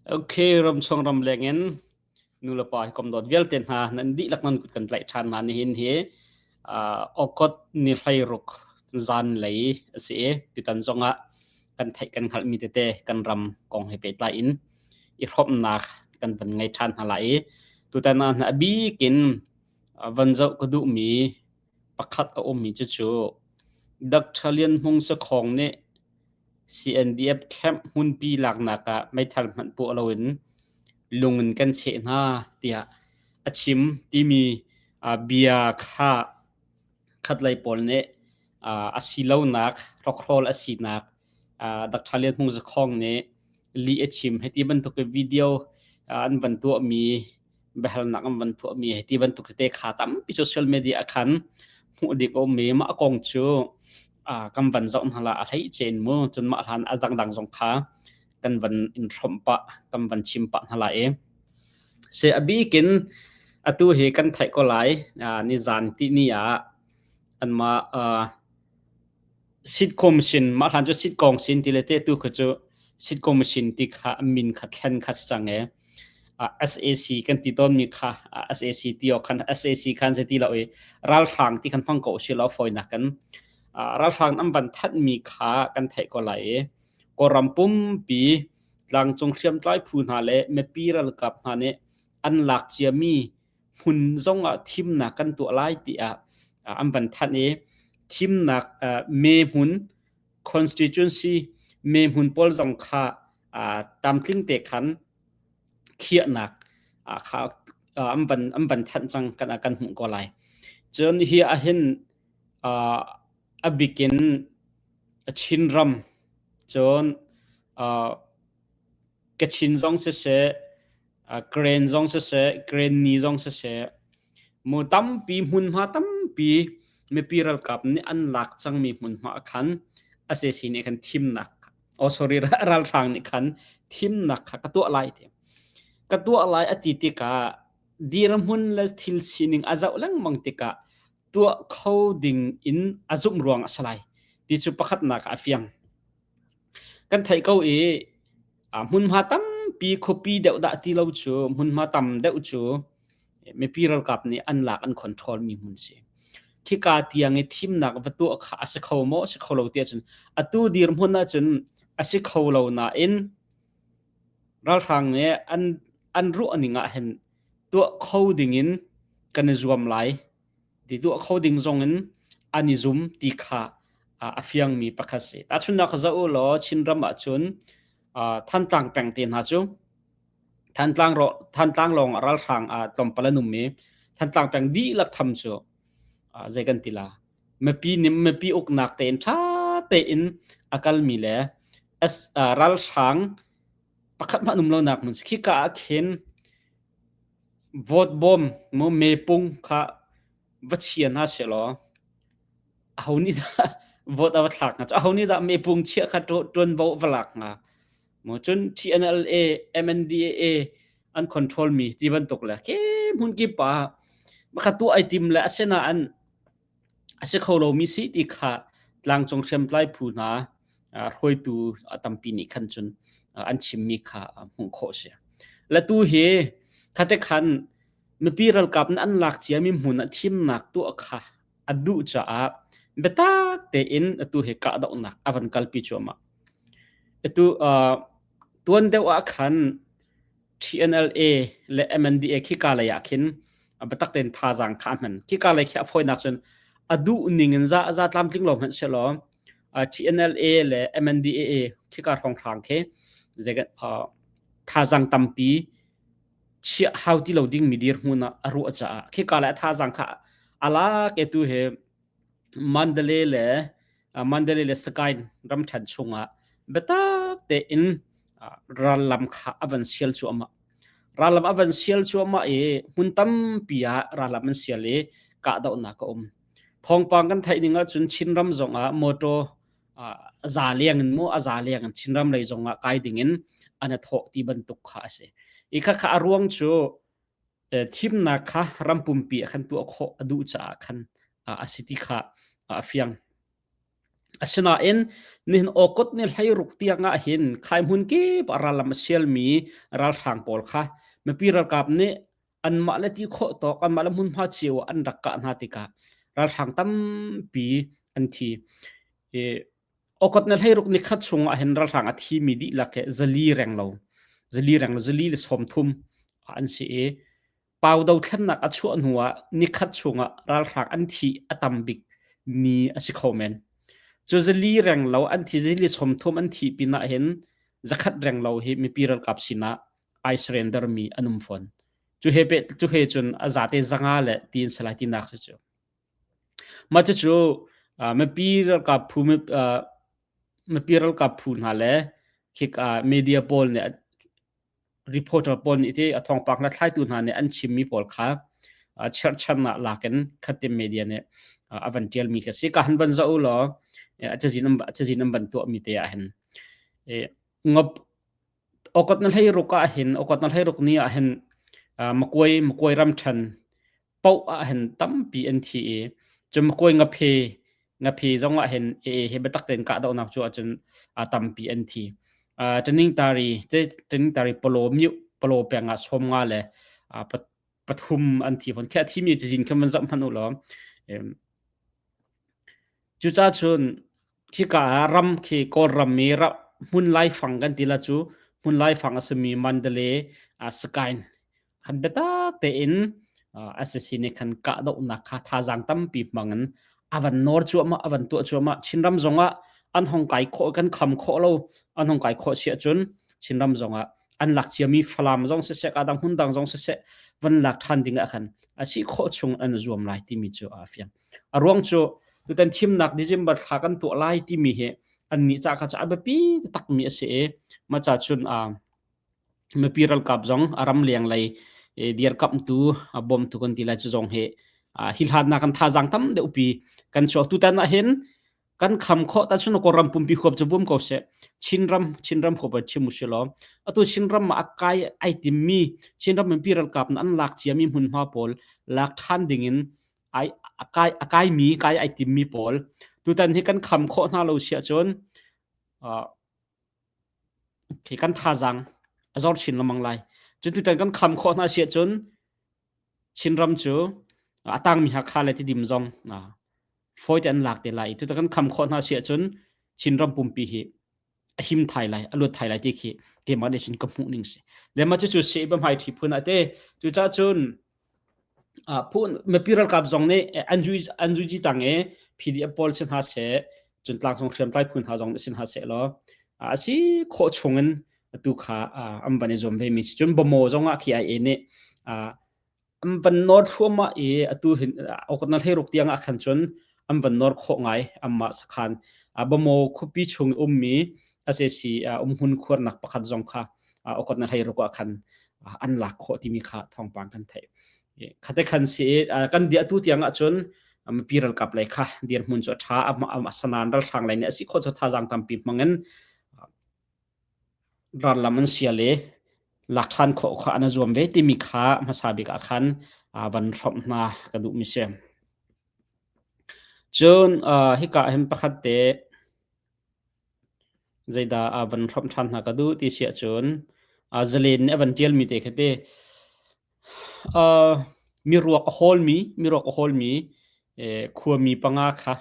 Okay, ramchung ramleng in nulepa hi kom dawt vialte hna nan dihlak nan kut kan tlaih ṭhan hna nihin hi uh, okot ni hleiruk zanlei a si i tutan zongah kan theih kan hngalhmi tete kan ram kong he pehtlai in i hrawmhnak kan van ngei ṭhan hna lai i tutan ah a bik in van zoh ka duhmi pakhat a ummi cucu Dr. Lian Hmung Sakhong nih CNDF camp hmunpi laknak ah meithal hmanh puah loin lung in kan cheh hna tiah a chim timi bia kha khatlei pawl nih a si lonak hrokhrawl a sinak Dr. Lian Hmung Zakhong nih lih a chim. Hiti bantuk video an van tuahmi biahalnak an van tuahmi hiti bantuk tete kha tampi social media ah khan hmuh ding a um i mah kong cu kan van zoh hna la a hlei cein mu cun mah hlan a dangdang zong kha kan van in hrawmh pah kan van chim pah hna lai i se a bikin atu hi kan theih ko lai nizan ti ni ah anmah Sitcom sin mah hlan cu sitcom sin ti le te tu kha cu sitcom sin ti kha min kha thlen kha si cang e. SAC kan ti tawn mi kha SAC ti ok khan SAC khan se ti lo i ralhrang ti khan hmang ko si lo fawinak kan ralhrang an van that mi kha kan theih ko lai i Kawlram pumpi tlangcung hriamtlai phu hna le mipi ralkap hna nih an lak cia mi hmun zongah thimnak kan tuah lai tiah an van thanh i thimnak me hmun constituency me hmun pawl zong kha tamtling te khan khiahnak kha an van an van thanh cang kan kan hmuh ko lai. Cun hi ahhin a bikin Chinram cun Kachin zong siseh Karen zong siseh, Karenni zong siseh, mu tampi hmunhma tampi mipi ralkap nih an lak cangmi hmunhma ah khan SAC nih khan thimnak oh sorry ralhrang nih khan thimnak kha ka tuah lai ti. Ka tuah lai a ti tikah dirhmun le thil sining a zoh lengmang tikah tuah kho ding in a zumh ruang a si lai ti cu pakhatnak ah a fiang. Kan theih ko i hmunhma tampi khuapi deuh dah ti lo cu hmunhma tam deuh cu mipi ralkap nih an lak an control mi hmun si. Khika tiang i thimnak va tuah kha a si kho maw a si kho lo ti ahcun atu dirhmun ahcun a si kho lo nain ralhrang nih an an ruah ning ah hin tuah kho ding in kan i zuam lai ti tuah kho ding zong in an i zum ti kha a fiangmi pakhat si. Tahchunhnak zoh u law Chinram ahcun Thantlang peng te hna cu Thantlang ro Thantlang lawng ah ralhrang ah tlawmpal an um i Thantlang peng dihlak tham cu zei kan ti la mipi nim mipi uknak tein ṭha tein a kalmi le ralhrang pakhat hmanh um lonak hmun si khika ah khin vote bawm mu mepung kha va chia hna sehlaw aho nih dah vote a va thlak hnga? Aho nih dah mepung chiah kha ṭuanvo va lak hnga? Maw cun TNLA, MNDAA an control mi ti bantuk le ke hmun kip ah makha tuah ai tim le asinain a si kho lomi si ti kha tlangcung hriamtlai phu hna hruaitu tampi nih khan cun an chimmi kha hmuh khawh a si. Le tu hi khate khan mipi ralkap nih an lak ciami hmun ah thimnak tuah kha a duh caah biatak tein atu hi kahdohnak a van kalpi cuahmah. Atu tuan deuh ah khan TNLA le MNDA khika lei ah khin biatak tein thazaang kha a hman. Khika lei khi a fawinak cun a duh ning in za za tlamtling lo hmanh sehlaw TNLA le MNDAA khika hrawnghrang khi thazaang tampi chiah hau ti lo ding mi dirhmun ah a ruah caah khika le a thazaang kha a lak e tu hi Mandalay le Mandalay le Sagaing ramṭhen chungah biatak tein rallam kha a van sial cuahmah. Rallam a van sial cuahmah i hmun tampi ah rallam an sial i kahdohnak a um. Thawngpang kan theih ning ahcun Chinram zongah motor za leng in mu a za leng in Chinram lei zongah kai ding in an i thawh ti bantuk kha a si. I khakha a ruang cu thimnak kha ram pumpi ah khan tuah khawh a duh caah khan a si ti kha a fiang. Asinain nihin awkot ni hleiruk tiang ah hin khai hmun kip ah rallam a sialmi ralhrang pawl kha mipi ralkap nih anmah le ti khawh tawk anmah le hmunhma cio ah an rak kah hna tikah ralhrang tampi an thi. I awkot ni hleiruk ni khat chung ah hin ralhrang a thimi dihlak hi zali reng lo zali reng lo zali le 30 an si i Pau dothlennak a chuah hnuah nikhat chungah ralhrang an thih a tam bik ni a si kho men. Cu zali reng lo an thi zali 30 an thih pinah hin zakhat reng lo hi mipi ralkap sinah ai surrender mi an um fawn. Cu he pe cu he cun a zate zanga le tiin salai tinak cu cu. Mah cucu mipi ralkap phu mipi ralkap phu hna le khik media pawl nih reporter pawl nih ti a thawngpang hlathlaitu hna nih an chimmi pawl kha cherhchannak lakin khatim media nih a van ṭialmi khi a si. Ka han van zoh u law a cazin a cazin an van tuahmi te ah hin ngop okot na hlei ruk ah hin okot na hlei ruk ni ah hin makuai makuai ram ṭhan paoh ah hin tampi an thi i cun makuai ngaphe ngaphe zong ah hin e he biatak tein kahdohnak cu ahcun a tampi an thi. Uh, training tari training tari polo myu polo peng ah som nga le uh, pathum an thi fon khe thi mi cizin khan van zam hman u law cuca chun khika ah ram khi kawl ram mi ra hmun laifang kan ti la cu hmun laifang a simi Mandalay uh, Sakain khan biatak tein SSC nih khan kahdohnak kha thazaang tampi hmang in a van nawr cuahmah a van tuah cuahmah Chinram zongah an hong kai khawh kan kham khawh lo an hong kai khawh siah cun Chinram zongah an lak ciami Falam zong siseh ka dang hmun dang zong siseh van lak ṭhan ding ah khan a si khawh chung an zuam lai timi cu a fiang a ruang cu tutan thimnak December thla kan tuah lai timi hi an nih ca kha cu a biapi takmi a si i ma ca cun Mipi ralkap zong a ramleng lei dirkamhtu bawmtu kan ti lai cu zong hi hi hlannak kan thazaang tam deuh pi kan chuak. Tutan ah hin kan kham khawh ta chun Kawlram pumpi huap cu vum ko seh. Chinram Chinram huap ah chim usih law atu Chinram ah a kai ai timmi Chinram mipi ralkap an lak ciami hmunhma pawl lak ṭhan ding in ai a kai a kaimi kai ai timmi pawl tutan hi kan kham khawh hna lo siah cun Khi kan thazaang a zor chin lengmang lai. Cun tutan kan kham khawh hna si ahcun Chinram cu a tangmi Hakha le Tidim zong fawi te an lak te lai i tutan kan kham khawh hna si ahcun Chinram pumpi hi a him thai lai, a luat thai lai ti khi keimah nih cun ka hmuh ning si. Le mah cucu si hmai ṭhi phun ah te cucaah cun Mipi ralkap zong nih an zuji tang i PDF pawl si hna seh, cun tlangcung hriamtlai phu hna zong nih si hna seh law a si khawh chung in atu kha an van i zuam ve mi si. Cun Bamo zong ah KIA nih an van nawr thluahmah i atu hin okot na hleiruk tiang ah khan cun an van nawr khawh ngai anmah sakhan. Bamo khuapi chung i ummi sac umhmun khuarnak pakhat zong kha okot na hleiruk ah khan an lak khawh timi kha thawngpang kan theih. Khate khan si kan dia tu tiang ahcun mipi ralkap lei kha dirhmun cu a ṭha a sanan ralhrang lei nih a si khawh cu thazaang tampi hmangin rallam an sial i lak ṭhan khawh kha an zuam ve timi kha hmasa bik ah khan van hrawmh hna ka duhmi si. Cun hika hin pakhat te Zeidah a van hrawmh ṭhan hna ka duh ti si ahcun zalen nih a van ṭialmi te khi ti miruak a hawlmi miruak a hawlmi khuami panga kha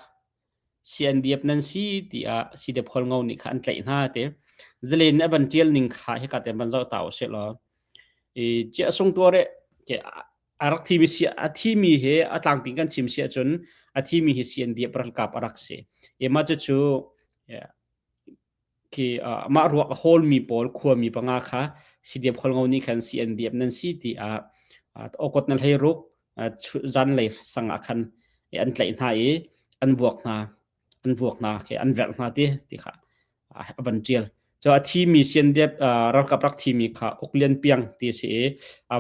CNDF nan si tiah CDF Hualngo nih kha an tlaih hna ti. Zalen nih a van ṭial ning kha hika te van zoh ta usih law i chiah sung tuar eh a rak thimi si a thimi he a tlangpi kan chim si ahcun a thimi hi CNDF ralkap a rak si. E mah cucu khi mah ruak a hawlmi pawl khuami panga kha CDF Hualngo nih khan CNDF nan si tiah okot na hlei ruk zanlei sang ah khan an tlaih hna i an vuak hna an vuak hna khi an velh hna ti ti kha a van ṭial. Cu a thimi CNDF ralkap rak thimi kha Uk Lian Piang ti a si i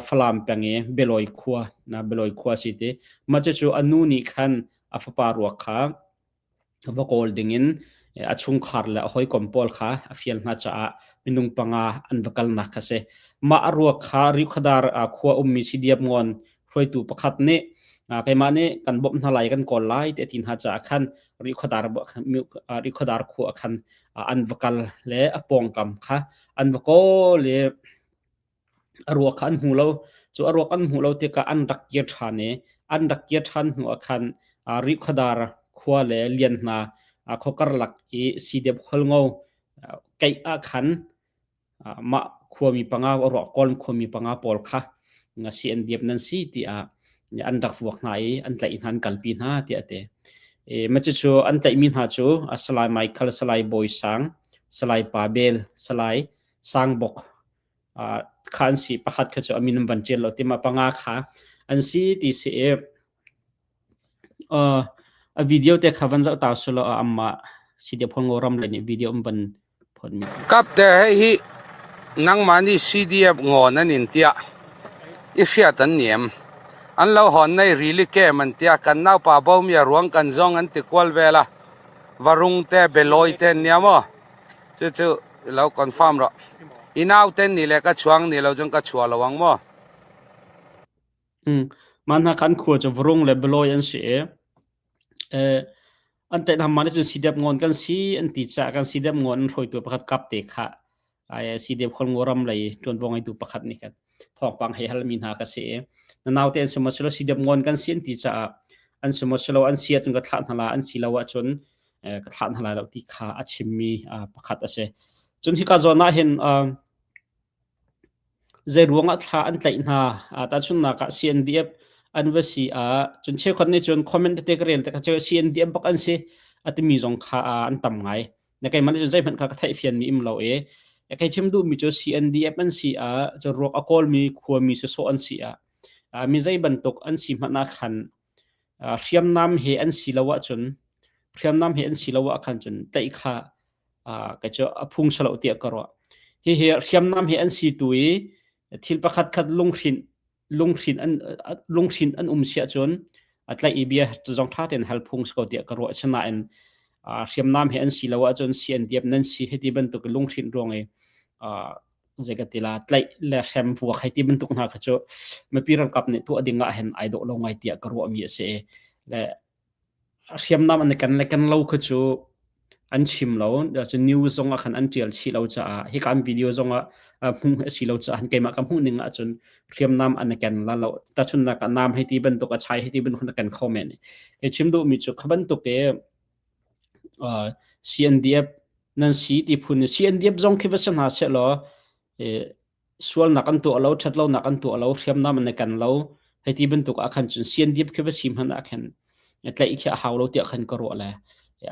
Falam peng i Beloi khua na Beloi khua si ti. Mah cucu a nu nih khan a fapa ruak kha va kawl dingin a chungkhar le a hawikom pawl kha a fial hna caah minung panga an va kalnak kha si. Mah a ruak kha Rihkhawdar khua ummi CDF Ngawn hruaitu pakhat nih. Keimah nih kan bawmh hna lai kan kawl lai ti a ti hna caah khan Rihkhawdar Rihkhawdar khua khan an va kal le a pawngkam kha an va kawl i a ruak kha an hmu lo. Cu a ruak an hmuh lo tikah an rak kir ṭhan i an rak kir ṭhan hnu ah khan Rihkhawdar khua le Lianhna khua karlak i Sidep khualngo keih ah khan mah khuami panga ruak kawl khuami panga pawl kha CNDF nan si tiah an rak vuak hna i an tlaih hna an kalpi hna tiah a ti. Mah cucu an tlaihmi hna cu Salai Michael, Salai Bawi Sang, Salai Pa Bel, Salai Sang Bok kha an si. Pakhat kha cu a min an van ṭial lo ti mah panga kha an si ti si i a video te kha van zoh ta sulaw amah CDF Hualngo ram le nih video an van Kapte hei hi nangmah nih CDF ngawn an in tiah i hriat an niam. An lo hawn nei rili kem an tia kan naupa bomi a ruang kan zong an ti kual vel a varung te belawi te an nia maw cucu lo confirm rawh i nau ten ni le ka chuang ni lo cun ka chua lo ang maw Mah hna kha an khua cu Varung le Belawi an si i an tlaih hna mah nih cun sidep ngawn kan si an ti caah kan sidep ngawn an hruaitu pakhat kap te kha sidep khualngo ram lei ṭuanvo ngeitu pakhat nih khan thawngpang hei halmi hna ka si i na naute an si maw silo sidep ngawn kan si an ti caah an si maw silo an si ahcun ka thlah hna la an si lo ahcun ka thlah hna lai lo ti kha a chimmi pakhat a si. Cun hika zawn ah hin Zeiruangah thla an tlaih hna? Tahchunhnak ah CNDF an va si ah cun cheukhat nih cun comment tete ka rel tikah CNDF bak an si a timi zong kha an tam ngai. Na keimah nih cun zeihmanh kha ka theihfianmi um lo i kei chim duhmi cu CNDF an si ah cun ruak a kawlmi khuami sawsawh an si ah mi zei bantuk an si hmanh ah khan hriamnam he an si lo ahcun hriamnam he an si lo ah khan cun tlaih kha kei cu a phung si lo tiah ka ruah. Hihi hriamnam hi an si tu i thil pakhat khat lunghrinh lunghrinh an lunghrinh an um si ahcun a tlaih i bia zong ṭha tein hal phung si ko tiah ka ruah. Sinain hriamnam he an si lo ahcun CNDF nan si hei ti bantuk lunghrinh ruang i zei ka ti la tlaih le hrem vuak hei ti bantuk hna kha cu mipi ralkap nih tuah ding ah hin ai dawh lo ngai tiah ka ruahmi a si. Le hriamnam an i ken le ken lo kha cu an chim lo. Cun news zong ah khan an ṭial chih lo caah hika an video zong ah hmuh a si lo caah keimah ka hmuh ning ahcun hriamnam an i ken la lo. Tahchunhnak ah nam hei ti bantuk a chai hei ti bantuk an i ken kho men. Kei chim duhmi cu kha bantuk i CNDF nan si ti phun CNDF zong khi va si hna sehlaw sualnak an tuah lo, ṭhatlonak an tuah lo, hriamnam an i ken lo, hei ti bantuk ah khan cun CNDF khi va si hmanh ah khan tlaih khi a hau lo tiah khan ka ruah le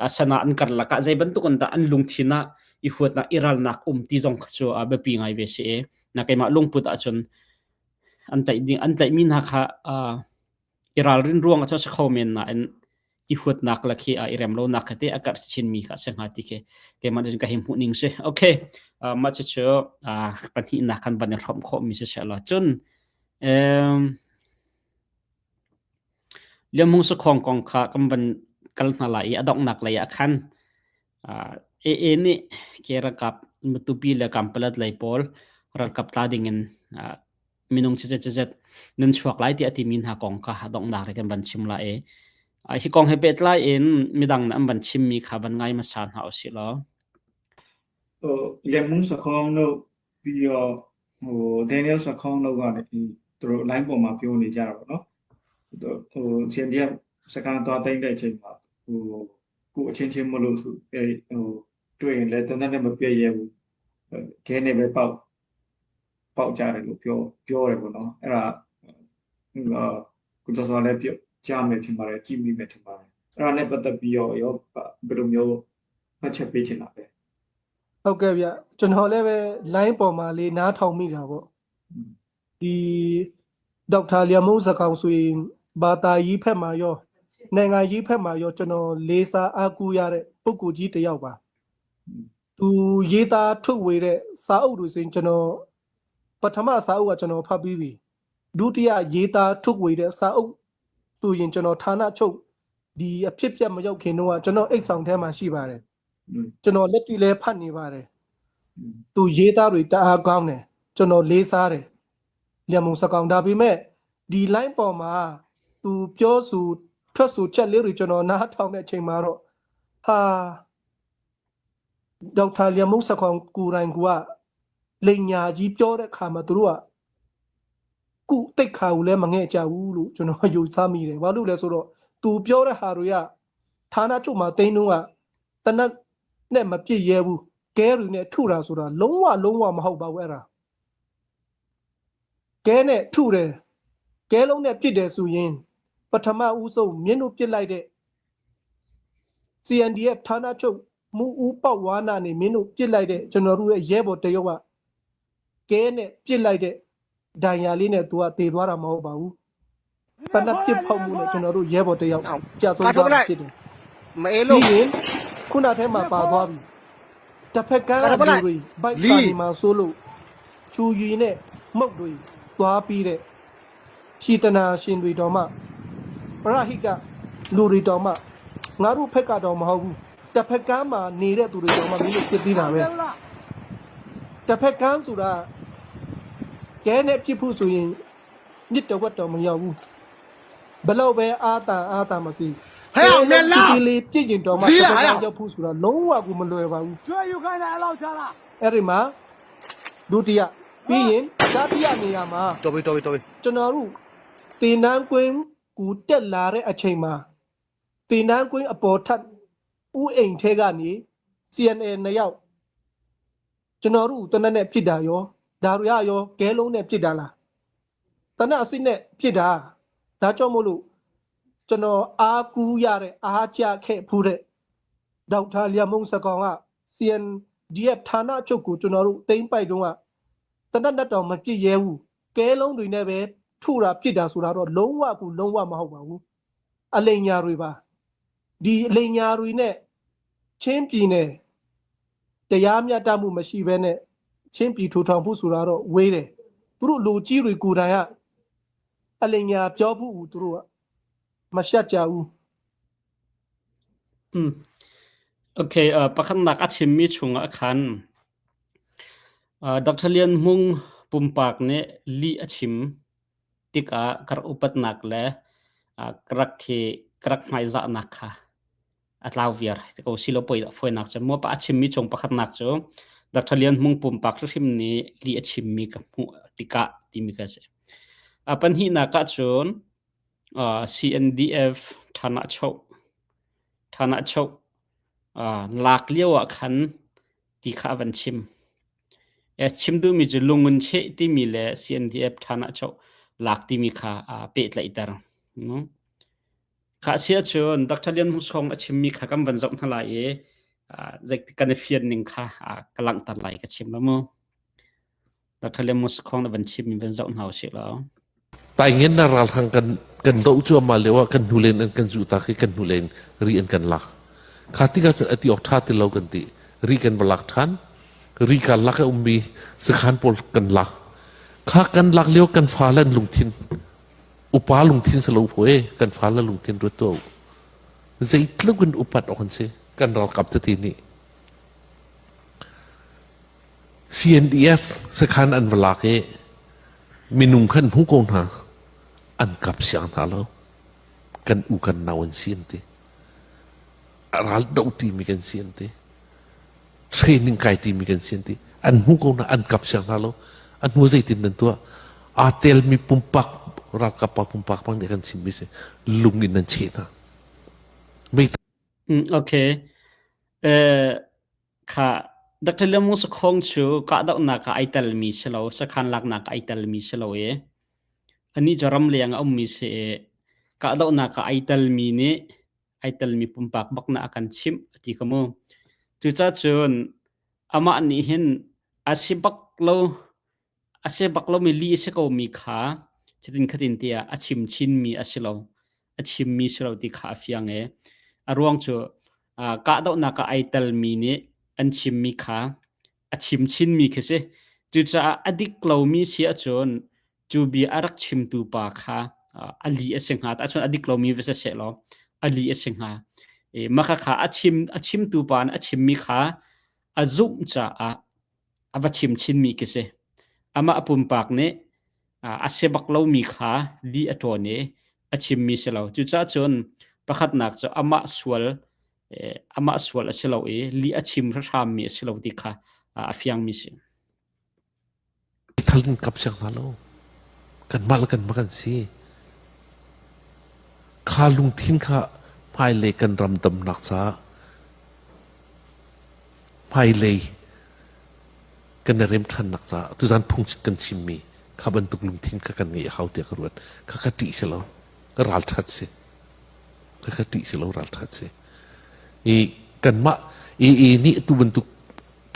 asana an karlak ah zei bantuk in dah an lungthin ah i huatnak i ralnak um ti zong kha cu a biapi ngai ve si i na keimah lungput ahcun an tlaih ding an tlaihmi hna kha i ralrin ruang ah cun a si kho men nain i huatnak le khi i rem lonak kha te a karh chinmi kha a si hnga ti khi keimah cun ka hei hmuh ning si. Okay, mah cucu pahnihnak kan van i hrawmh khawhmi si seh law cun um, Lianhmung Sakhong kong kha kan van kal hna lai i a donghnak lei ah khan AA nih ke ralkap Matupi le Kampalat lei pawl ralkap tla ding in minung cizet cizet nan chuak lai tiah timi hna kong kha donghnak le kan van chim lai i hi kong he pehtlai in midang nih an van chimmi kha van ngai hmasa hna usih law ဟိုလေမုန်းစခေါင်းတို့ပြီးတော့ဟို Daniel စခေါင်းတို့ကလည်းသူတို့ line ပေါ်မှာပြောနေကြတာပေါ့နော်ဟို CNDF စကန်သွားသိမ့်တဲ့အချိန်မှာဟိုကိုအချင်းချင်းမလို့ဆိုအဲဟိုတွေ့ရင်လည်းတန်းတန်းနဲ့မပြည့်ရဘူးခဲနေပဲပေါက် ပေါက်ကြတယ်လို့ပြောပြောတယ်ပေါ့နော်အဲ့ဒါကိုကျော်စွာလည်းပြောကြားမယ်ထင်ပါတယ်ကြည့်မိမယ်ထင်ပါတယ်အဲ့ဒါနဲ့ပတ်သက်ပြီးတော့ရောဘယ်လိုမျိုးမှတ်ချက်ပေးချင်တာပဲ ဟုတ်ကဲ့ဗျကျွန်တော်လည်းပဲ line ပေါ်မှာလေးနားထောင်မိတာပေါ့ဒီဒေါက်တာလျာမိုးစကောင်ဆိုရင်ဘာသာရေးဖက်မှာရောနိုင်ငံရေးဖက်မှာရောကျွန်တော်လေးစားအားကိုးရတဲ့ပုဂ္ဂိုလ်ကြီးတစ်ယောက်ပါ သူရေးသားထုတ်ဝေတဲ့စာအုပ်တွေဆိုရင်ကျွန်တော်ပထမစာအုပ်ကကျွန်တော်ဖတ်ပြီးပြီဒုတိယရေးသားထုတ်ဝေတဲ့စာအုပ်ဆိုရင်ကျွန်တော်ဌာနချုပ်ဒီအဖြစ်ပြက်မရောက်ခင်တော့ကျွန်တော်အိတ်ဆောင်ထဲမှာရှိပါတယ်ကျွန်တော်လက်တွေ့လဲဖတ်နေပါတယ်သူရေးသားတွေတအားကောင်းတယ်ကျွန်တော်လေးစားတယ်လျံမုံစကောင်ဒါပေမဲ့ဒီ line ပေါ်မှာ သူပြောဆိုထွက်ဆိုချက်လေးတွေကျွန်တော်နားထောင်တဲ့အချိန်မှာတော့ဟာဒေါက်တာလျံမုတ်စခေါင်ကိုတိုင်ကလိန်ညာကြီးပြောတဲ့အခါမှာသူတို့ကကုတိတ်ခါကိုလည်းမငဲ့ကြဘူးလို့ကျွန်တော်ယူဆမိတယ်။ဘာလို့လဲဆိုတော့သူပြောတဲ့ဟာတွေကဌာနချုပ်မှာတိန်းတုန်းကတနက်နဲ့မပြည့်ရဲဘူးကဲတွေနဲ့ထုတာဆိုတာလုံးဝလုံးဝမဟုတ်ပါဘူးအဲ့ဒါကဲနဲ့ထုတယ်ကဲလုံးနဲ့ပြစ်တယ်ဆိုရင်ပထမဦးဆုံးမြင်းတို့ပြစ်လိုက်တဲ့ CNDF ဌာနချုပ်မူဦးပေါက်ဝါနာနေမင်းတို့ပြစ်လိုက်တဲ့ကျွန်တော်တို့ရဲ့ရဲဘော်တရုတ်ကကဲနဲ့ပြစ်လိုက်တဲ့ဒဏ်ရာလေးနဲ့သူကတေသွားတာမဟုတ်ပါဘူးတနက်ပြစ်ဖောက်မှုနဲ့ကျွန်တော်တို့ရဲဘော်တယောက်ကြာဆုံးသွားတာဖြစ်တယ် မအေးလို့ ပြီးရင်ခုနထဲမှာပါသွားပြီတစ်ဖက်ကန်းလူတွေဘိုက်စာနေမှာဆိုလို့ချူရီနဲ့မုတ်တွေသွားပြီးတဲ့ရှီတနာရှင်တွေတော်မှပရဟိတလူတွေတော်မှငါတို့ဖက်ကတော့မဟုတ်ဘူးတစ်ဖက်ကန်းမှာနေတဲ့သူတွေတော်မှမင်းတို့ဖြစ်သေးတာပဲတစ်ဖက်ကန်းဆိုတာကဲနဲ့ဖြစ်ဖို့ဆိုရင်မြစ်တော်ဝတ်တော်မရောက်ဘူးဘလောက်ပဲအာတန်အာတန်မစီ ဟဲ့အောင်နဲ့လာ ဒီလေးပြည့်ကျင်တော်မှ လီလာဟဲ့ ရောက်ဖို့ဆိုတာလုံးဝကိုမလွယ်ပါဘူး ကျွေးယူခိုင်းတယ်အဲ့လောက်ချလာ အဲ့ဒီမှာဒုတိယပြီးရင်တတိယနေရာမှာ တော်ပြီတော်ပြီတော်ပြီ ကျွန်တော်တို့တင်နန်းကွင်းကူတက်လာတဲ့အချိန်မှာတင်နန်းကွင်းအပေါ်ထပ်ဥအိမ်ထဲကနေ CNN နှစ်ယောက်ကျွန်တော်တို့တနက်နဲ့ပြစ်တာရောဒါရရောကဲလုံးနဲ့ပြစ်တာလားတနက်အစ်စ်နဲ့ပြစ်တာဒါကြောင့်မို့လို့ကျွန်တော်အားကူးရတဲ့အားကြခဲ့ဖူးတဲ့ဒေါက်တာလျာမုံစကောင်က CNDF ဌာနချုပ်ကိုကျွန်တော်တို့တိမ့်ပိုက်တုန်းကတနက်နဲ့တောင်မပြစ်ရဲဘူးကဲလုံးတွေနဲ့ပဲထုတာပြစ်တာဆိုတာတော့လုံးဝကူလုံးဝမဟုတ်ပါဘူးအလိန်ညာတွေပါဒီအလိန်ညာတွေနဲ့ချင်းပြည်နယ်တရားမျှတမှုမရှိဘဲနဲ့ချင်းပြည်ထူထောင်ဖို့ဆိုတာတော့ဝေးတယ်သူတို့လူကြီးတွေကိုယ်တိုင်ကအလိန်ညာပြောဖို့သူတို့ကမရှက်ကြဘူး อืม Okay pakhatnak a chimmi chungah khan Dr. Lian Hmung pumpak nih lih a chim tikah ka rak upatnak le ka rak hi ka rak hmaizahnak kha a tlau viar ti ko silo poi fawinak cu maw pa a chimmi chung pakhatnak cu Dr. Lian Hmung pumpak hrimhrim nih lih a chimmi ka hmuh tikah timi ka si. A pahnihnak ah cun CNDF Thanahchoh Thanahchoh lak lio ah khan ti kha a van chim. Chim duhmi cu lungun cheh timi le CNDF Thanahchoh lak timi kha aa pehtlaihter. Kha si ahcun Dr. Lian Hmung Song a chimmi kha kan van zoh hna lai i zeitik kan i fian ning kha ka langhter lai ka chim la mu. Dr. Lian Hmung Song na van chimmi van zoh hna usih law. Taingen na ralhrang kan kan doh cuahmah lio ah kan hnulen an kan zuh tak i kan hnulen ri an kan lak. Kha tikah cun ati awk ṭha ti lo kan ti. Ri kan va lak ṭhan. Ri kan lak i ummi sakhan pawl kan lak. Kha kan lak lio kan fale an lungthin upa lungthin si lo phu e kan fale lungthin ruat tuah u. Zeitluk in upat awk an si kan ralkap tete nih. CNDF sakhan an va lak i minung khan hmu ko hna an kap siang hna lo kan u kan nau an si an ti ral do ti mi kan si an ti training kai ti mi kan si an ti an hmu ko hna an kap siang hna lo an hmu zeitin nan tuah aa tel mi pumpak ralkap pa pumpak bang nih kan chim mi si lung in nan cheh hna mei Okay. Eh Kha Dr. Liam Hmung Sakhong cu kahdohnak ah ai telmi si lo, sakhan laknak ah ai telmi si lo i anih cu ramleng a ummi si i kahdohnak ah ai telmi nih ai telmi pumpak bak na a kan chimh a ti kha mu. Cucaah cun amah nih hin a si bak lo A si bak lomi lih a si komi kha cutin khatin tiah a chim chinmi a si lo. A chimmi si lo ti kha a fiang i a ruang cu kahdohnak ah ai telmi nih an chimmi kha a chim chinmi khi si. Cucaah a dik lomi si ahcun cu bia a rak chimtu pa kha a lih a si hnga. Ahcun a dik lomi va si sehlaw a lih a si hnga. I mah khakha a chim a chimtu pa nih a chimmi kha a zumh caah a va chim chinmi khi si. Amah pumpak nih a si bak lomi kha lih a ṭawn i a chimmi si lo. Cucaah cun pakhatnak cu amah sual amah sual a si lo i lih a chim hrammi a si lo ti kha a fiangmi si. Thal in kap siang hna lo. Kanmah le kanmah kan si. Kha lungthin kha hmailei kan ram damnak caah hmailei kan i rem ṭhannak caah tuzan phung kan chimmi kha bantuk lungthin kha kan ngeih a hau tiah ka ruat. Kha ka ṭih si lo. Ka ralṭhat si. Ka ka ṭih si lo ralṭhat si. I kanmah i i nih tu bantuk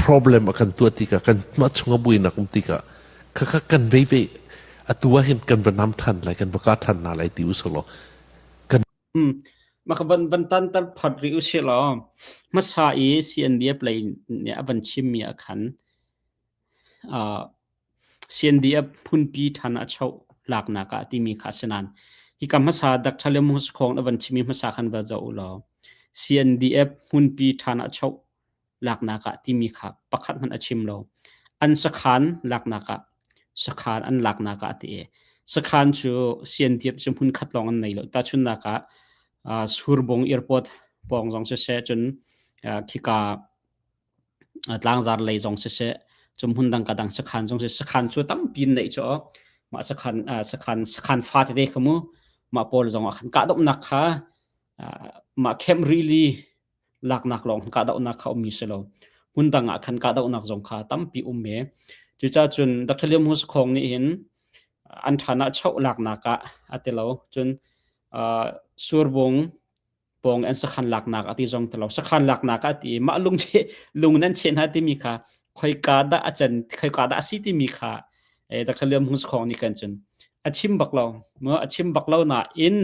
problem a kan tuah tikah kanmah chung a buainak um tikah khakha kan vei ve atu ah hin kan va nam than lai kan va ka than na lai ti usalaw kan Maka van van tan tal phat ri usih law hmasa i CNDF lei nih a van chimmi ah khan uh, CNDF phunpi than a choh laknak ah timi kha a si nain hika hmasa Dr. Le Mung Sakhong a van chimmi hmasa khan va zoh u law CNDF hmunpi than a choh laknak ah timi kha pakhat hmanh a chim lo. An sakhan laknak ah sakhan an laknak ah a ti i sakhan cu CNDF cu hmun khat lawng an nei lo. Tahchunhnak ah uh, Surbung Airport pawng zong siseh cun uh, khika tlangzar lei zong siseh cum hmun dang ka dang sakhan zong siseh sakhan cu tampi in neih cu mah sakhan sakhan sakhan fa tete kha mu mah pawl zong ah khan kahdohnak kha mah camp rili laknak lawng kahdohnak kha ummi si lo hmun dang ah khan kahdohnak zong kha tampi um me cucaah cun Dr. Liam Hus Khong nih hin an ṭhan ah choh laknak ah a ti lo cun surbung pawng an sakhan laknak a ti zong ti lo sakhan laknak a ti mah lung che lung nan che hna timi kha khoika dah a can khoika dah a si timi kha eh Dr. Liam Hung Khong nih kan cun a chim bak lo mo a chim bak lo na in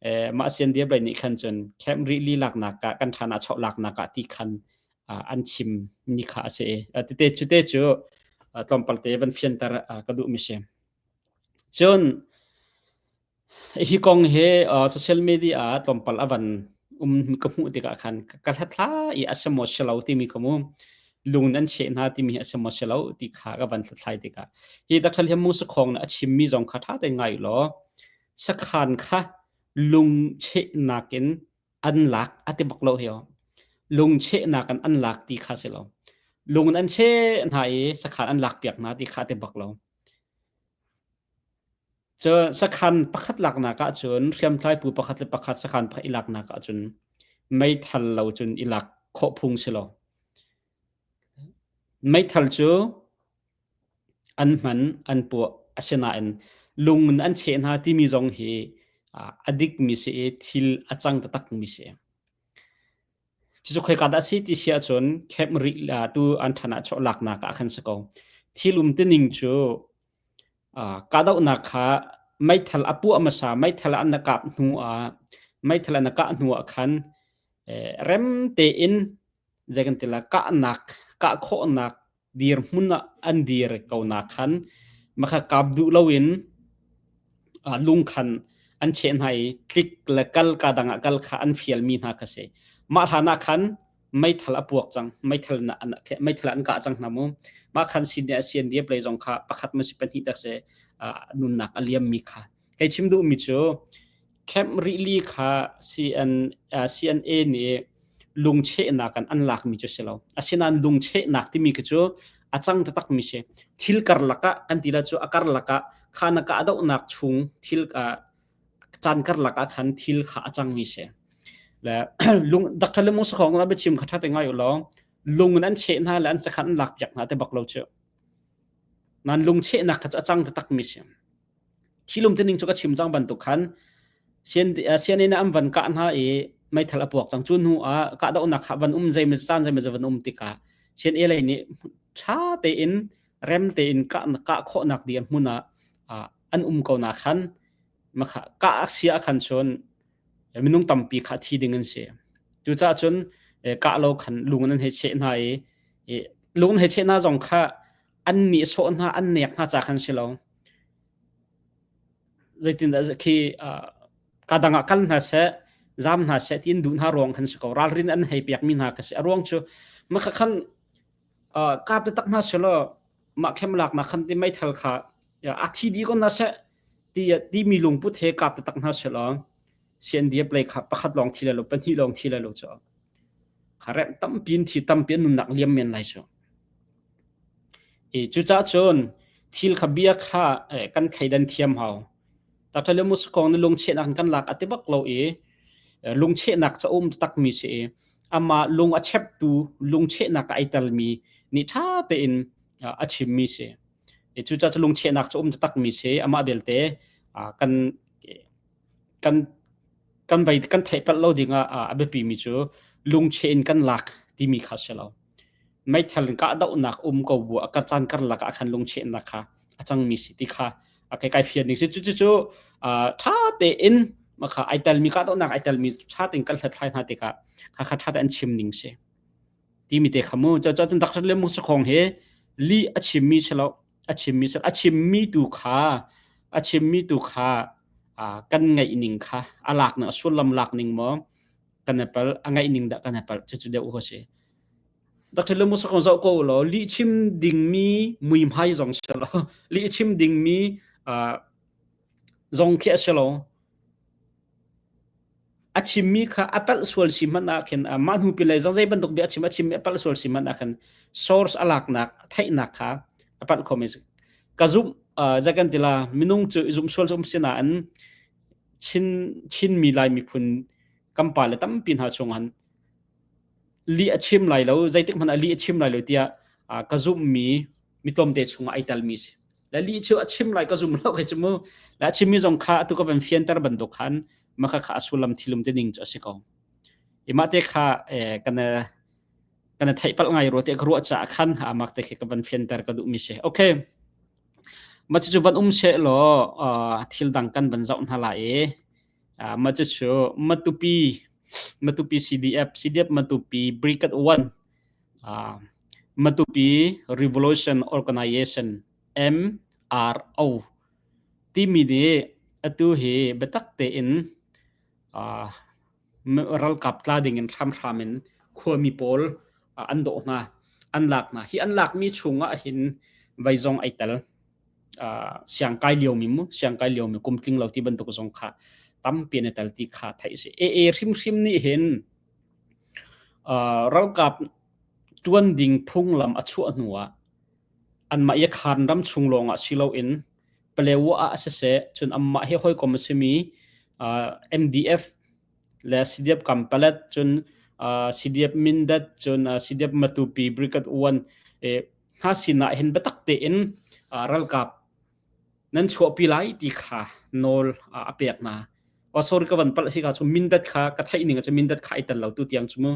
eh mah sian dia bai nih khan cun camp rili laknak ah kan thana chok laknak ah ti khan an chim ni kha a si tete cu te cu tlawmpal te van fianter ka duh mi si cun Hi kong hi social media ah tlawmpal a van um ka hmuh tikah khan ka hlathlai i a si maw si lo timi kha mu lung nan cheh hna timi hi a si maw si lo ti kha ka van hlathlai tikah hi Dr. Liam Mung Sakhong nih a chimmi zong kha ṭha tein ngai law sakhan kha lung chehnak in an lak a ti bak lo hi lung chehnak in an lak ti kha si lo lung in an cheh hna i sakhan an lak piak hna ti kha a ti bak lo. Cun sakhan pakhat laknak ahcun hriamtlai phu pakhat le pakhat sakhan pakhat i laknak ahcun meithal lo cun i lak khawh phung si lo. Meithal cu an hman, an puah asinain lung in an cheh hna timi zong hi a dikmi si i thil a cang taktakmi si. Cucu khoika dah a si ti si ahcun camp rih tu an ṭhan ah chuah laknak ah khan si ko. Thil um tining cu Kahdohnak kha meithal a puah hmasa, meithal an kah hnu ah meithal an kah hnu ah khan rem tein zei kan ti lai kahnak kah khawhnak dirhmun ah an dir ko na khan makha kap duh loin lungkhan an cheh hna i tlik le kal ka dang ah kal kha an fialmi hna kha si. Mah hlan ah khan meithal a puak cang meithal na an meithal an kah cang hna mu mah khan sin ne CNDF lei zong kha pakhat ma si pahnih dak se nunnak a liam mi kha kei chim duh mi cu camp rili kha CN CNA nih lungchehnak an an lak mi cu si lo asinain lungchehnak timi khi cu a cang taktak mi si thil karlak ah kan ti la cu a karlak ah kha na ka dohnak chung thil caan karlak ah khan thil kha a cang mi si le lung Dr. Le Mung Sakhong na biachim kha tha te ngai u law lung in an cheh hna le an sakhan an lak piak hna te bak lo chu nan lung chehnak kha cu a cang taktak mi si thilum te ning chu ka chim cang bantuk khan sian in an van kah hna i meithal a puak cang cu hnu ah kahdohnak kha van um zei caan zei van um tikah sian e lei nih tha tein rem tein kah kah khawhnak dir hmun ah an um ko na khan makha kah sia khan cun minung tampi kha thi ding an si cucaah cun kah lo khan lung an hei cheh hna i lung hei cheh hna zong kha an nih sawh hna an nek hna ca khan si lo zeitindah khi ka dang ah kal hna seh zam hna seh tiin duh hna ruang khan si ko ralrin an hei piak mi hna kha si a ruang cu makha khan kap taktak hna selaw mah khem lak nak khan ti meithal kha a thi di ko na seh. Ti timi lungput he kap taktak hna selaw CNDF lei kha pakhat lawng thi lai lo pahnih lawng thi lai lo cu kha rem tampi in thi tampi an nunnak liam men lai cu. I cucaah cun thil kha bia kha kan thleidan thiam hau. Dr. Lemus kong na lungchehnak kan lak a ti bak lo i lungchehnak ca um takmi si i amah lung a cheptu lungchehnak ai telmi nih ṭha tein a chimmi si. I cucaah cu lungchehnak cu um takmi si amah belte kan kan kan vai kan theih palh lo ding ah a biapi mi cu lungcheh in kan lak timi kha si lo. Meithal in kahdohnak um ko bu a caan karlak ah khan lungchehnak kha a cangmi si ti kha a kai kai fian ding si. Cu cu cu ṭha tein makha ai telmi kahdohnak ai telmi ṭha tein kan hlathlai hna tikah kha kha ṭha tein an chim ning si. Timi te kha mu. Cu cun Dr. Le Musakhong hi lih a chimmi si lo a chimmi si a chimmi tu kha a chimmi tu kha kan ngaih ning kha a lak ning a sullam lak ning maw kan i palh a ngaih ning dah kan i palh cucu deuh ko si. Dr. Le Musakhong zoh ko law lih chim dingmi muihmai zong si lo lih chim dingmi zong khi a si lo. A chimmi kha a palh sual si hmanh ah khin mah hnu pi lei zong zei bantuk bia a chim a chimmi a palh sual si hmanh ah khin source a laknak theihnak kha a palh khomi si. Ka zumh zei kan ti la minung cu i zumh sual cu um si nain Chin Chinmi Lai miphun kan pale tampi hna chung han lih a chim lai lo zeitik hmanh ah lih a chim lai lo tiah ka zumhmi mi tlawmte chungah ai telmi si. Le lih cu a chim lai ka zum lo kai cu mu. Le a chimmi zong kha atu ka van fianter bantuk khan maka kha a sullam thilum te ning cu a si ko. I mah te kha kan kan theih palh ngai rua te ka ruah caah khan amak te khi ka van fianter ka duhmi si. Okay. Mah cu van um she law thil dang kan van zoh hna lai i mah cu Matupi Matupi CDF CDF Matupi Brigade 1 Matupi Revolution Organization MRO timi nih atu hi biatak tein ralkap tla ding in hramhram in khuami pawl an dawh hna, an lak hna. Hi an lakmi chungah hin vei zong ai tel. Siangkai liomi mu, siangkai liomi kum tling lo ti bantuk zong kha tampi an i tel ti kha theih a si. AA hrimhrim nih hin Ralkap ṭuan ding phunglam a chuah hnuah anmah Yakhan ram chung lawngah si loin Palewa ah siseh cun anmah he hawikom a simi MDF le CDF Kampalet cun CDF Mindat cun CDF Matupi Brigade 1 hna sinah hin biatak tein ralkap nan chuahpi lai ti kha nawl a pek hna. Oh sorry ka van palh hi ka cu Mindat kha ka theih ning cu Mindat kha ai tel lo tu tiang cu mu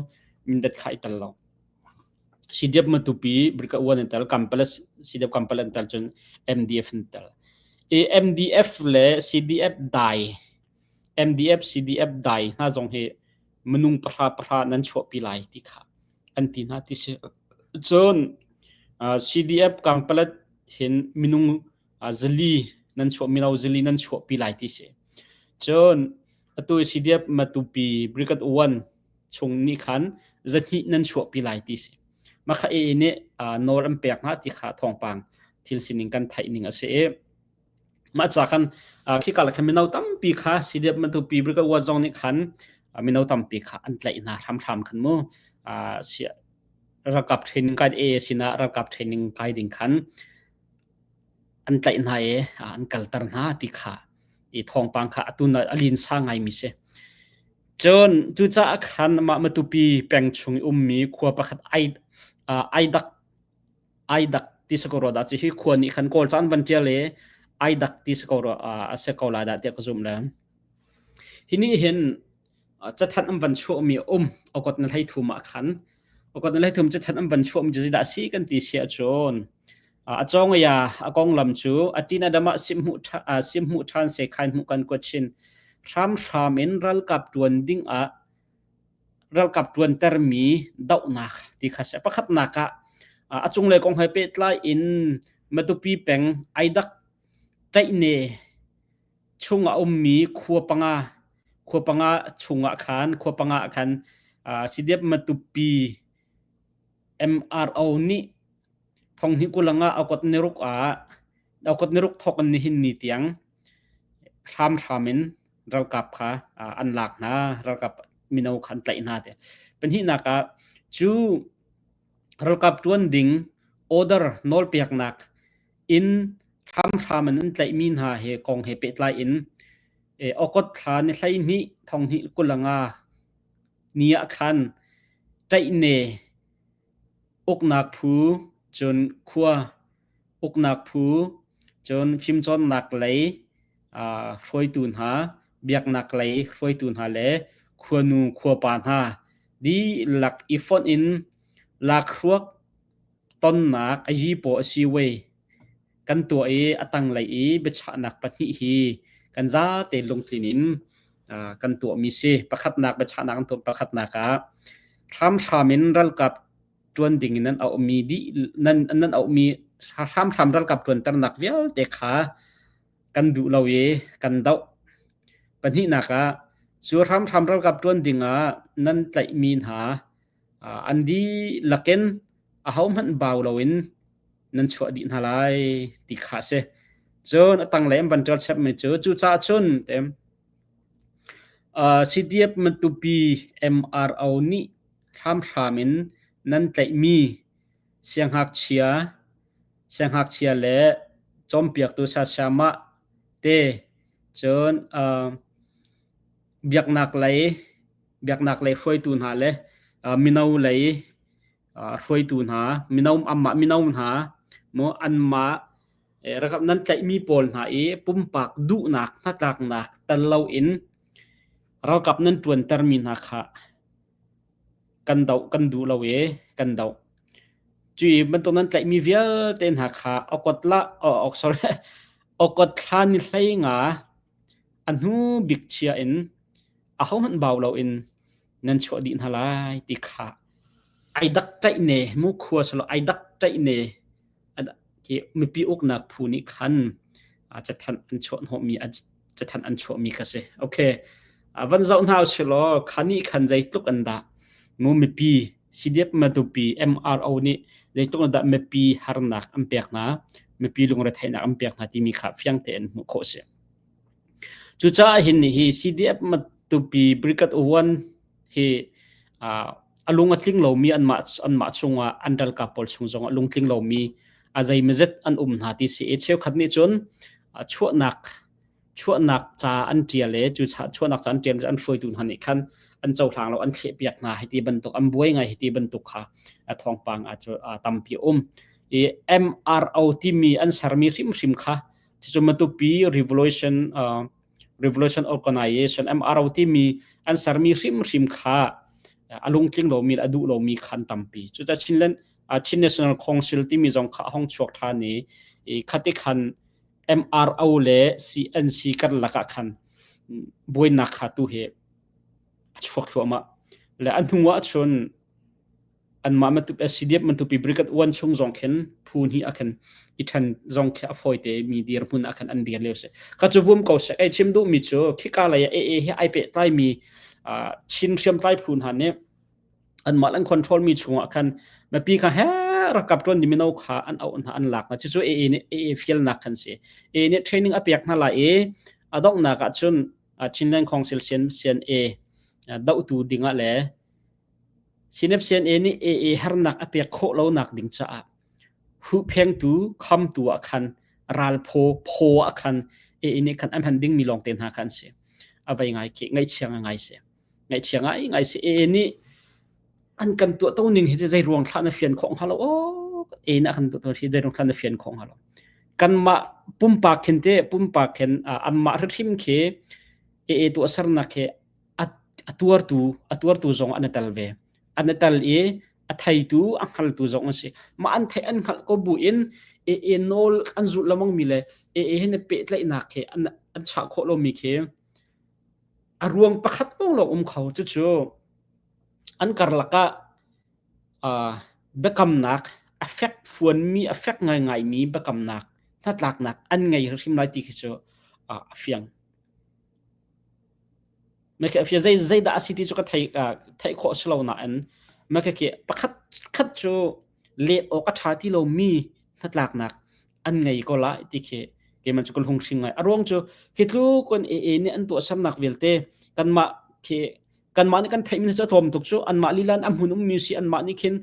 Mindat kha ai tel lo. CDF Matupi Brika uan an tel Kampala CDF Kampala an tel cun MDF an tel. E MDF le CDF dai MDF CDF dai hna zong hi minung pahra pahra nan chuahpi lai ti kha an ti hna ti si. Cun CDF Kampalat hin minung zali nan chuah mino zali nan chuahpi lai ti si. Cun atu CDF Matupi Brigade 1 chung nih khan zahnih nan chuahpi lai ti si. Makha e nih nawl an pek hna ti kha thawngpang thil sining kan theih ning a si i mah ca khan khika le khan mino tampi kha CDF Matupi Brigade 1 zong nih khan mino tampi kha an tlaih hna hramhram khan mu ralkap training kai e sinah ralkap training kai ding khan an tlaih hna i an kalter hna ti kha i thawngpang kha atu na a linsa ngaimi si. Cun cucaah khan mah Matupi peng chung i ummi khua pakhat ai Aidak Aidak ti si ko rua dah ci hi khua nih khan Kawl caan van ṭial i Aidak ti si ko rua a si ko lai dah tiah ka zumh le. Hi nih hin cathanh an van chuahmi a um okot na hlei thum ah khan okot na hlei thum cathanh an van chuahmi cu zeidah a si kan ti si ahcun a cawngaya a konglam cu a tin adama sim hmuh ṭhan se khain hmuh kan kuat chin hramhram in ralkap ṭuan ding ah ralkap ṭuantermi dohnak ti kha si pakhatnak ah a cunglei kong he pehtlai in Matupi peng Aidak Ṭaihne chung a ummi khua panga khua panga chungah khan khua panga ah khan CDF Matupi MRO nih thonghnih kulang ah okot niruk ah okot niruk thok in nihin ni tiang. hramhram in ralkap kha an lak hna, ralkap mino kha an tlaih hna ti. Pahnihnak ah cu ralkap ṭuan ding order nawlpeknak in hramhram in an tlaihmi hna he kong he pehtlai in Okot thla ni 12 thonghnih 25 ni ah khan ṭaihne uknak phu cun khua uknak phu cun fimcawnnak lei hruaitu hna, biaknak lei hruaitu hna le khuanu khuapa hna dihlak i fonh in lakhruak tonnak a yipaw a si wei kan tuah i a tanglei i biachahnak pahnih hi kan zate lungtlin in kan tuahmi si. Pakhatnak biachahnak an tuah pakhatnak ah hramhram in ralkap ṭuan ding in nan auhmi dih nan nan auhmi hramhram ralkap ṭuanternak vialte kha kan duh lo i kan doh. Pahnihnak ah cu hramhram ralkap ṭuan ding ah nan tlaihmi hna an dihlak in ahohmanh bau loin nan chuah dih hna lai ti kha a si. Cun a tanglei an van ṭial chapmi cu cucaah cun CDF Matupi MRO nih hramhram in nan tlaihmi siangngakchia siangngakchia le cawnpiaktu sayamah te cun biaknak lei biaknak lei hruaitu hna le mino lei hruaitu hna mino anmah mino hna mu anmah ralkap nan tlaihmi pawl hna i pumpak duhnak hnatlaknak tel loin ralkap nan ṭuantermi hna kha kan doh kan duh lo i kan doh. Cui bantuk nan tlaihmi vialte hna kha okot la oh, sorry okot thla ni hlei nga a hnu bik chia in ahohmanh bau loin nan chuah dih hna lai ti kha ai dak ṭaih ne mu khua salo ai dak ṭaih ne khi mipi uknak phu nih khan cathanh an chuah hnawhmi cathanh an chuahmi kha si. Okay. Van zoh hna usilaw khani khan zeitluk an dah mu mipi CDF Matupi MRO nih zeitluk an dah mipi harnak an pek hna mipi lungretheihnak an pek hna timi kha fiang tein hmuh khawh si. Cucaah hin hi CDF Matupi Brigade 1 hi a lung a tling lomi anmah anmah chungah an ralkap pawl chung zongah lungtling lomi a zeimazet an um hna ti si i cheukhat nih cun chuahnak chuahnak ca an ṭial i cu chuahnak ca an ṭial an hruaitu hna nih khan an cohlang lo an thlehpiak hna hiti bantuk an buai ngai hiti bantuk kha thawngpang a cu tampi um i MRO timi an sermi hrimhrim kha cucu Matupi Revolution Revolution Organization MRO timi an sermi hrimhrim kha a lungtling lomi le a duh lomi kha an tampi. Cucaah Chinland Chin National Council timi zong kha a hong chuak ṭhan i khati khan MRO le CNC karlak ah khan buainak kha tu hi a chuak thluahmah. Le a hnu ah cun anmah CDF Matupi Brigade 1 chung zong khin phu hnih ah khin i ṭhen zong khi a fawite mi dirhmun ah khan an dir lio si. Kha cu vum ko seh. Ei chim duhmi cu khika lei ah AA he ai pehtlai mi Chin hriamtlai phu hna nih anmah an control mi chungah khan mipi kha he rakap ṭuan ni mino kha an auh hna an lak hna cucu AA nih AA fialnak khan si. AA nih training a pek hna lai i a donghnak ah cun Chinland Council CNA dohtu dingah le CNFCNA nih AA harnak a pek khawh lonak ding caah huhphengtu khamtu ah khan ralphaw phaw ah khan AA nih khan an hman dingmi lawngte hna kha an si. A vei ngai khi ngaihchia ngai si. Ngaihchia ngai ngai si. AA nih an kan tuahto ning hi zei ruang thlah na fian khawh hnga lo aw AA nih a kan tuahto hi zei ruang thlah na fian khawh hnga lo. Kanmah pumpak khin te pumpak khin anmah hrimhrim khi AA tuahsernak khi a tuartu a tuartu zong an i tel ve an i tel i a theitu a hngaltu zong an si mah an theih an hngalh ko bu in e nawl an zulh lengmang mi le e he na pehtlaihnak he an an chah khawh lomi khi a ruang pakhat lawng um kho cucu an karlak ah uh, biakamnak a fek fuanmi a fek ngaingaimi biakamnak hnatlaknak an ngei hrim lai ti khi cu uh, a fiang Zei zeidah a si ti cu ka theih theih khawh a si lo nain khi pakhat khat cu let awk a ṭha ti lomi hnatlaknak an ngei ko lai ti khi Keimah cu ka lung hring ngai. A ruang cu khi tluk in AA nih an tuahsernak vialte kanmah khi kanmah nih kan theihmi cu a tlawm tuk cu anmah lila in a hmun ummi si anmah nih khin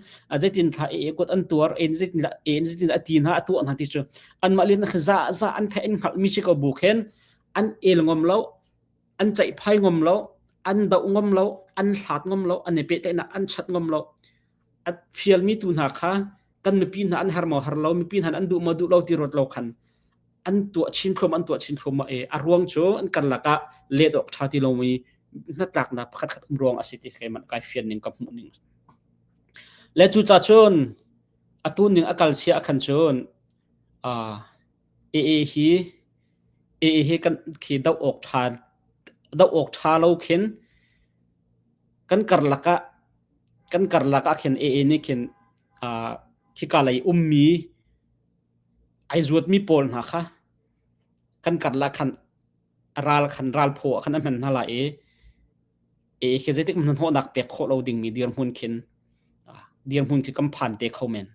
zeitin thla AA kut an tuar en zeitin en zeitin a ti hna a tuah hna ti cu anmah lila za za an theih an hngalhmi si ko bu khin an el ngom lo an ceihphai ngom lo an doh ngom lo an hlat ngom lo an i pehtlaihnak an chat ngom lo a fialmi tu hna kha kan mipi hna an har maw har lo mipi hna an duh maw duh lo ti ruat lo khan an tuah chin thluam an tuah chin thluam e a ruang cu an karlak ah let awk tha ti lomi hnatlaknak pakhat khat um ruang a si ti keimah kai fian ning ka hmuh ning le cu ca cun atu ning a kal sia khan cun a AA hi AA hi kan khi doh awk tha doh awk tha lo khin kan karlak ah kan karlak ah khin AA nih khin khika lei ummi ai zuatmi pawl hna kha kan karlak khan ral khan ral phaw ah khan a hman hna lai i AA khi zeitik hnahnawhnak pek khawh lo dingmi dirhmun khin dirhmun khi kan phan te kho men.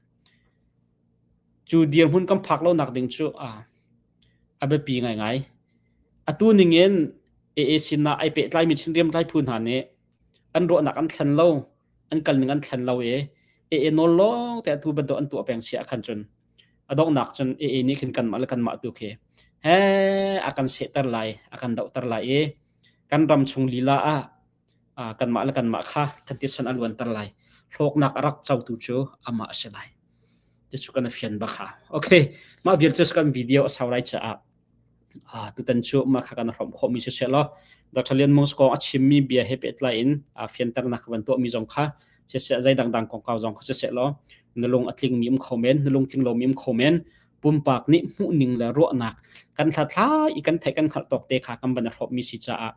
Cu dirhmun kan phak lonak ding cu a biapi ngaingai. Atu ningin AA sinah ai pehtlaimi Chin riamtlai phu hna nih an ruahnak an thlen lo, an kalning an thlen lo i AA nawl lawng te atu bantuk an tuah peng si ahkhan cun a donghnak cun AA nih khin kanmah le kanmah tu khi he a kan sehter lai, a kan dohter lai i kan ram chung lila ah kanmah le kanmah kha kan tison a luanter lai. Hlawknak a rak cotu cu amah a si lai. Cucu kan fian bak ha. Okay, mah vial cu kan video a sau lai caah tutan cu mah kha kan hrawmh khawhmi si seh law Dr. Lian Mung kong a chimmi bia he pehtlai in fianternak van tuahmi zong kha siseh zei dangdang kongkau zong kha siseh law na lung a tlingmi um kho men na lung tling lomi um kho men pumpak nih hmuhning le ruahnak kan hlathlai i kan theih kan hngalh tawk te kha kan van hrawmmi si caah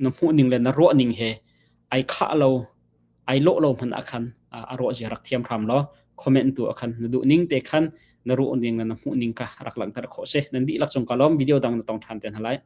na hmuhning le na ruahning he ai khah lo ai lawh lo hmanh ah khan a ruah zia rak thiam hram law comment tu ah khan na duh ning te khan na ruh ning le na hmuh ning kha rak langhter khawh si nan dihlak cung ka lawm video dang na tong than te hna lai.